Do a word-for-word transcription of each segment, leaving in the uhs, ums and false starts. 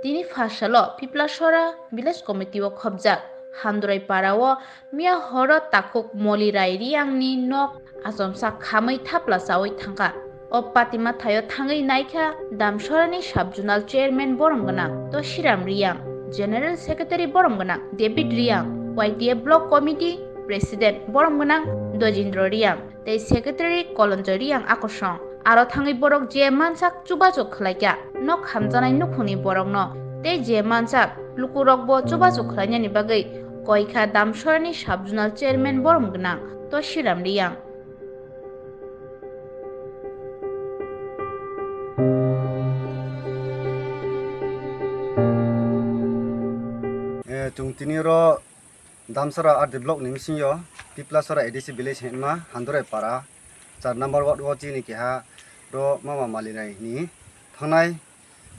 Tini pharsalo Piplasora Village Committee o khopjak Handrai para o miya horo takhuk Moli Rai Riyang ni nok achomsa khamwi thapla chawi thangkha. O patima thaio thangwi naikha Damsora ni Sub Zonal Chairman borom gwnang Toshiram Riyang, General Secretary borom gwnang David Riyang, Y T F Block Committee President borom gwnang Dojindro Riyang tei Secretary Kolonjoy Riyang akosong. Aro thangwi borok je mansak chubachu khlaikha, nok hamjaknai nukhungni borokno tei je mansak lukurokbo chubachu khlainani bagwi koikha Damsorani Sub Zonal Chairman borom gwnang Toshiram Riyang. Eh, chwng tini oro Damsora R D block ni bisingo Tiplasora A D C village hinma Handore para char number ward o chini keha ro mama Malirai ni thangnai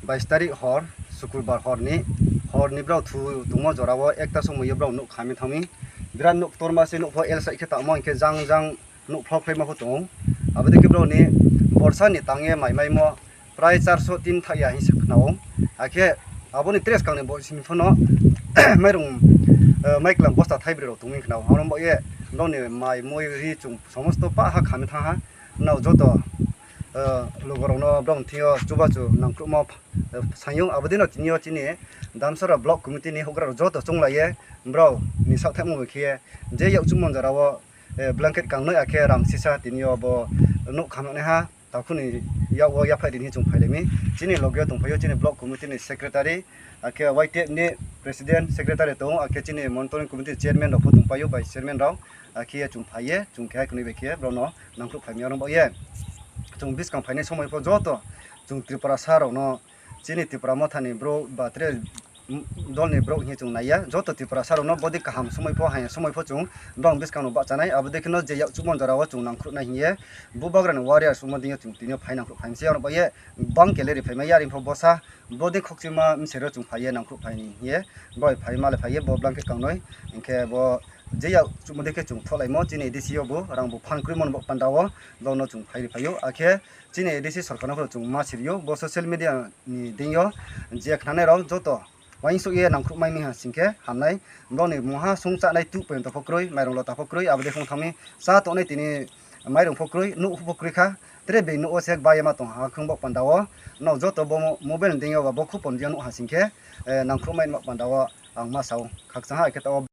bais tarik hor, Sukurbar hor ni, hor ni brao thu tongmo jora o ekta somoi o brao nuk khamwi thangwi birat nuk torma se nuk pho L side khe tamo hinkhe jang jang nuk phlok phlai ma pho tongo. Abo dei khe brao ni borsa ni tang ye mai mai mo prai charso tin thak ya hinwi se khna o. Hakhe aboni tres kang ni bo simi pho no mairung, eh, maiklam bosta thaibrwi rok tongwi khna o. Abo no bo ye brao ni mai mui ri chung somosto pa ha khamwi thang ha. Nao joto, eh, lukurokno borokni thwio chubachu nangkukma, eh, sayung. Abo dino tini o chini Damsara Block Committee ni houhgra rok joto chunglaiye borok ni saktharmung bai khe je yakchukmung jora o, eh, blanket kangnoi akhe rang sisa tini o bo nuk khamnai ha takhuk ni yak o yaphai rini chwng phailaimi. Chini loge o tongphaio chini Block Committee ni Secretary, akhe Y T F ni President, Secretary tongo, akhe chini Monitoring Committee Chairman rok pho tongphaio, Vice Chairman rok. Akhe chwng phaiye, chwng keha kwnwi bai khe borokno nangkuk phaimya rwng bo ye. Chwng bwskang phainai somoi pho joto chwng Tripura sa rokno, chini Tripura motha ni borok ba tre dol ni borok hinwi chwng naiya. Joto Tripura sa rokno bodi kaham somoi pho, haya somoi pho chwng borok bwskang no bahchanai. Abo dei kheno je yakchukmung jora o chwng nangkuk nai hinwi bubagra ni warriors wngma dei chwng tini o phai nangkuk phaimse. Oro bo ye bang kele ri phaimai ya, ri pho bosa bodi khokchima msero chwng phaiye nangkuk phaini hinwi bai phai male phaiye bo blanket kangnoi. Hinkhe bo je yakchukmung dei khe chwng tholaimo, chini A D C o bo rang bo phan kwrwi mano bo panda o, borokno chwng phai ri phaio. Akhe chini A D C sorkar no phano chwng ma siriyo, bo social media ni deing yo je khnanai rok joto uaingsuk ye nangkuk mai mia sing khe hamnai. Borok ni mungha sung chanai tu poyonto pho kwrwi, mairung lota pho kwrwi, abo dei khong thangwi cha tongnai tini mairung pho kwrwi, nuk pho kwrwi kha. Tre bini nuk o se bai ma tong ha khwng bo panda o. Nok joto bo mo-, mobile ni deing yo ba bo khupon dia nuk ha sing khe, eh, nangkuk mai ma panda o ang ma sao. Khakchang ha khe ta o.